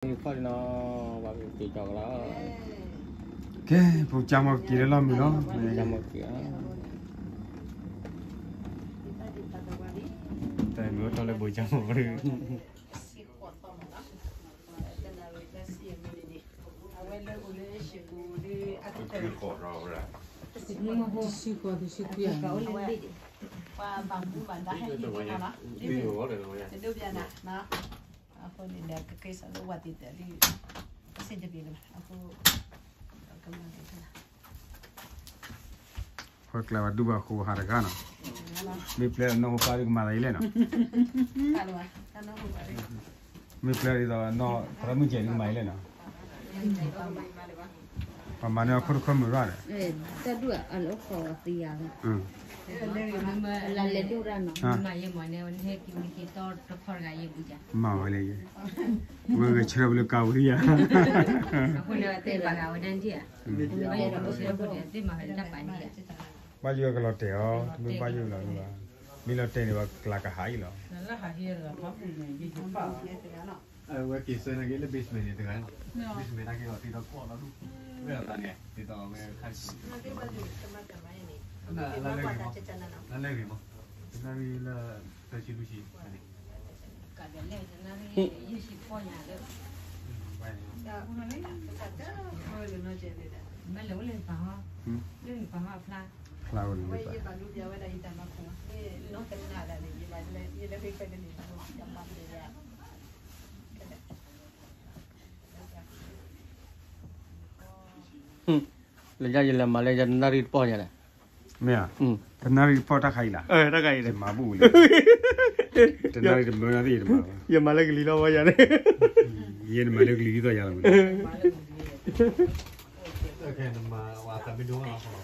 ခီၣ်နီၤ, ပှၤက့ၤကီကလီၤ, ကဲ ပူၤကၠါမီၢ်က့ၤလၢလီၢ်မုာ်လီၤ, ပူၤကၠါမီၢ်က့ၤလီၤ, တၢ်မ့ၢ်အိၣ်ထီၣ်လၢပူၤကၠါမီၢ်, တဆံဃိး တဆံခွံ, ပှၤဘၣ်မူဘၣ်ဒါဟဲဟံၣ်မီၢ်နီၤ, တဒိးဘၣ်နၤနီၤ, အဃိန့ၣ်ဒီး ကက့ၤစးလၢဝၤတံၢ်တၢ်လံ, အဆင်တပြေလၢၤဘၣ်, အဃိ ကမၤက့ၤဖဲလၢ ပှၤကျါဘၣ်ဒူဘၣ်ဃိဟးတဂၤနီၤ, မ့ၢ်ပျဲနီၢ်ဟိခွါဒ်ကမၤသးအံၤလဲၣ်နီၤ, မ့ၢ်ပျဲဒ်သိးနီၢ်သရၣ်မုၣ်ကဲဒ်ကမၤအံၤလဲၣ်နီၤ, ပှၤမၤန့ၢ်အခိၣ်တခီမုာ်ရၣ်ဒီး တၢ်ဒူၣ်အလၢအိၣ်ခိးဝဲသံယၤလီၤ, လၢလဲၤဒိၣ်ရၣ်နီၤ, မၤယဲမၤန့ၣ် ဟဲက့ၤမ့ၢ်က့ၤတီတခီတဂၤယဲဘုယၤ, မၤဝဲလဲၣ်ယဲ, ဝဲဂဲၤဆၢထၢၣ်လၢကါဝံၤယၤ, အဃိန့ၣ်တဲဘၣ်ဂၤဝဲဒၣ်ဒံၣ်ဧါ, သ့ၣ်မၤဝဲတၢ်ပာ်ဒံၣ်ဧါ, ဘၣ်ယိၣ်ဝဲကလီၤတဲာ်အီၤ, တမ့ၢ်ဘၣ်ယိၣ်လီၤ, မ့ၢ်လီၤတဲာ်န့ၣ် ပှၤကျါကဟးအံၤလီၤ. အဝဲက့ၤဆၢနာ်က့လၢ basement န့ၣ်တဂၤ, basement နာ်က့ဒီးသ့ဒီးကီၢ်လီၤဒူၣ်, ဝဲဒၣ်န့ၣ် ဒ်သိးအဝဲခါဆူၣ်, လၢလဲၣ်ဂ့ၤမး, တနၣ်ရံၣ်လၢ သၢဆံလွံၢ်ဆံန့ၣ်, မ့ၢ်လၢပာ်ဟီ, လၢပာ်ဟီအဖျါ, ဖျါဝဲလၢပာ်, လၢညါ ယလဲၤမၤလၢယတနၣ်ရံၣ်တပီၢ်ညါလဲၣ်, မ့ၢ်ဧါ, တနၣ်ရံၣ်တပီၢ်တၢ်ခါအံၤလီၤ, တၢ်ခါအံၤ, ယမၤဘူၣ်လံ, တနၣ်ရံၣ်တမၢနၣ်ရံၣ်ယတမၤ, ယမၤလၢကလံၤလီၤဝဲယၤန့ၣ်, ယဲနမၤလၢကလံၤဒ်သိးယၤလီၤ, တၢ်ကျါတၢ်ထံၣ်တအံၤလၢ်လီၤ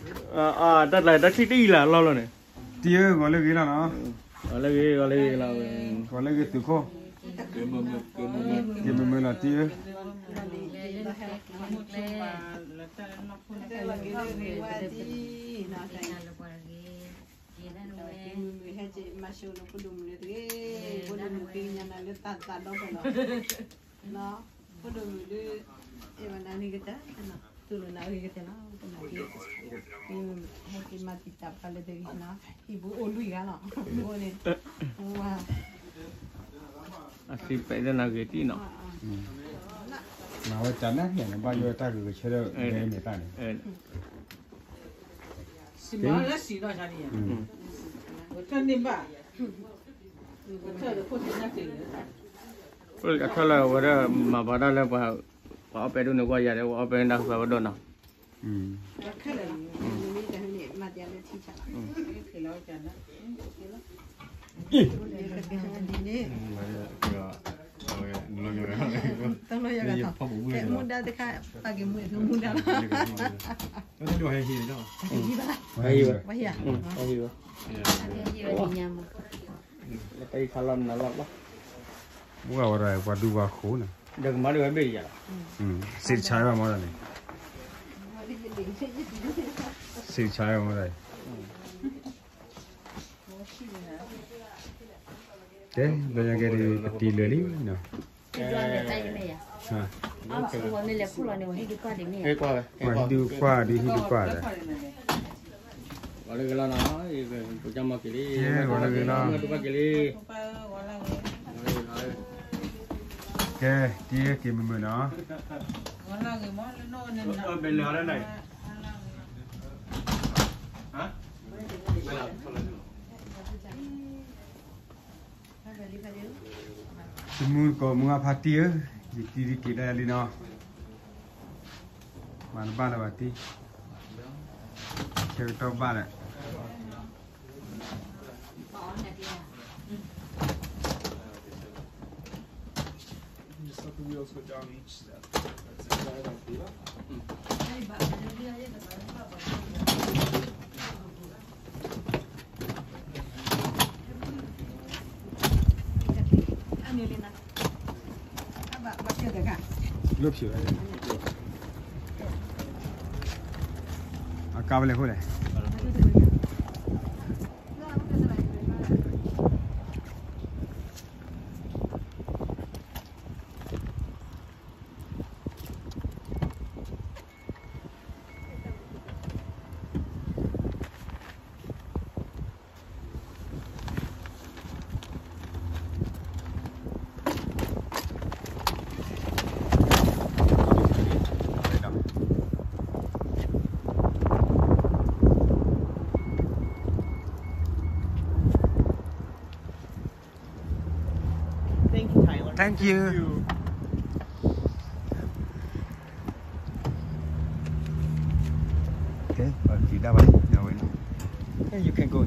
လီၤန့ၣ်, တံၤဧၢ ဂီၤလၢဂ့ၤလီၤနီၤ, ဂီၤလၢဂ့ၤ ဂီၤလၢဂ့ၤလီၤ, ဂီၤလၢဂ့ၤသုးခိၣ်, က့ၤမုာ်မုာ်လီၤတံၤဧၢ, မုာ်မုာ်ဟဲက့ၤမၤဆိနဖိဒိၣ်မုာ်လၢတဂ့ၤ, ဖိဒိၣ်မုာ်က့ၤညါနၤလၢသးသးဒီဖျၢၣ်လီၤ, ဖိဒိၣ်မုာ်ဒုး, အဲၣ်ဝဲနၤဂ့ၤကတၢၢ်, တူၢ်လိာ်နၤဂ့ၤကတၢၢ်လီၤ, ကနၣ်က့ၤ, ဟဲက့ၤမၤတံာ်တာ်ပှၤလၢတဂ့ၤနီၤ, ဟံၣ်ပူၤအိၣ်လွံၢ်ဂၤလီၤ, အိၣ်န့ၣ်, ဝါ အစံးပဲာ်လၢနၤဂ့ၤတံၢ်နီၤ, မၤဝဲတၢ်နၢ်ဟဲန့ၣ် ဘၣ်ယိၣ်ဝဲတၢ်ဂ့ၤကဆၢထၢၣ်ဂ့ၤမ့ၢ်တၢ်န့ၣ်, စံးမၤလၢစံးနီၢ်ဆါန့ၣ်, တၢ်န့ၢ်ဘၣ်, အထၢၣ်လၢဝဲဒၣ် မၤဘၣ်တၢ်လၢပှၤ, ပှၤအီၣ်ပဲဒိၣ်န့ၣ်ကွၢ်ယၤဒီး ပှၤအီၣ်ပဲဒိၣ်န့ၣ်တၢ်ဃုာ်ဝဲဒိၣ်နီၤ, တၢ်လီၢ်ယၤဂၤထီၣ်, မူဒါတခါ, ပာ်က့ၤမူဒါလီၤ, ပာ်က့ၤဘၣ်, ပာ်က့ၤဘၣ်, ပာ်က့ၤဘၣ်, ပာ်က့ၤဘၣ်, ပာ်က့ၤဘၣ်, ပာ်က့ၤဘၣ်, ပာ်က့ၤဘၣ်, ပာ်က့ၤဘၣ်, ပာ်က့ၤဘၣ်, ပာ်က့ၤဘၣ်, ပာ်က့ၤဘၣ်, ပာ်က့ၤဘၣ်, ပာ်က့ၤဘၣ်, ပာ်က့ၤဘၣ်, ပာ်က့ၤဘၣ်, ပာ်က့ၤဘၣ်, ဒီးကမၤဒိၣ်ဝဲဘ့ၣ်ယၤလီၤ, စံးတဆါဝဲမ့ၢ်ဒၣ်န့ၣ်, စံးတဆါဝဲမ့ၢ်ဒၣ်, ကဲ, ဘျီညါကဲဒုး ပတံၤလၢာ်လံနီၤ, ပှၤဟံးဒုးကွၢ်ဒုး ဟံးဒုးကွၢ်ဒုး, ဂီၤလၢဂ့ၤလီၤနီၤ, ပကမၤက့ၤလံ, ဂီၤလၢဂ့ၤလီၤ, ကဲ, တံၤက့ၤမုာ်မုာ်နီၤ, တမူတကိးမုၢ်အဖါတံၢ်ဧၢ, ယတံၤဒုးက့ၤဒၣ်လံနီၤ, မၤတဘၣ်လၢၤဘၣ်တံၤ, ဆၢကတီၢ်ဘၣ်ဒီး Just let the wheels go down each step. That's it. အကါဝဲလဲၣ်ဃိလဲၣ်. Thank you. Okay, ပက့ၤဒၣ်ဝဲန့ၣ်, အဝဲန့ၣ်, Hey, you can go.